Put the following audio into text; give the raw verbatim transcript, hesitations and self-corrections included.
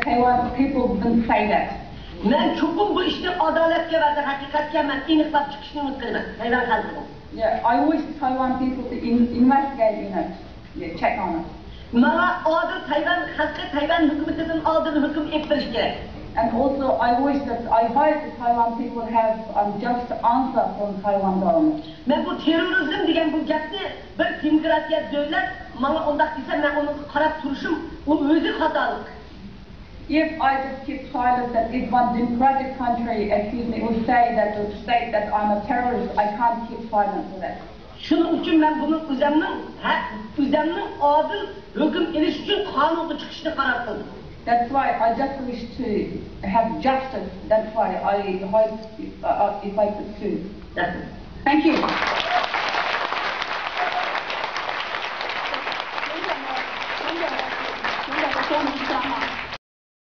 Taiwan people didn't say that. مەن چوقۇم بۇ ئىشنى ئادالەتكە ۋە ھەقىقەتكە مەن ئېنىقلاپ چىقىشنى ئۈمىد قىلىمەن تەيۋەن خەلقىنىڭ. Yeah, I wish Taiwan people to in, investigate in it, yeah, check on it. ماڭا ئادىل تەيۋەن خەلقى تەيۋەن ھۆكۈمىتىدىن ئادىل ھۆكۈم ئېلىپ بېرىشى كېرەك. And also, I wish that I hope the Taiwan people have um, just answer from Taiwan government. مەن بۇ تېررورىزم دېگەن بۇ گەپنى بىر دېموكراتىيە دۆلەت ماڭا ئۇنداق دېسە، مەن ئۇنىڭغا قاراپ تۇرۇشۇم، ئۇ ئۆزى خاتالىق. If I just keep silent, that if one democratic country accuse me or say that or state that I'm a terrorist, I can't keep silent for that. شۇنىڭ ئۈچۈن مەن بۇنى ئۆزەمنىڭ ھەق، ئۆزەمنىڭ ئادىل ھۆكۈم ئېلىش ئۈچۈن قانۇنغا چىقىشنى قارار قىلدىم. That's why I just wish to have justice. That's why I hope if, uh, if I could sue. رەھمەت. Thank you.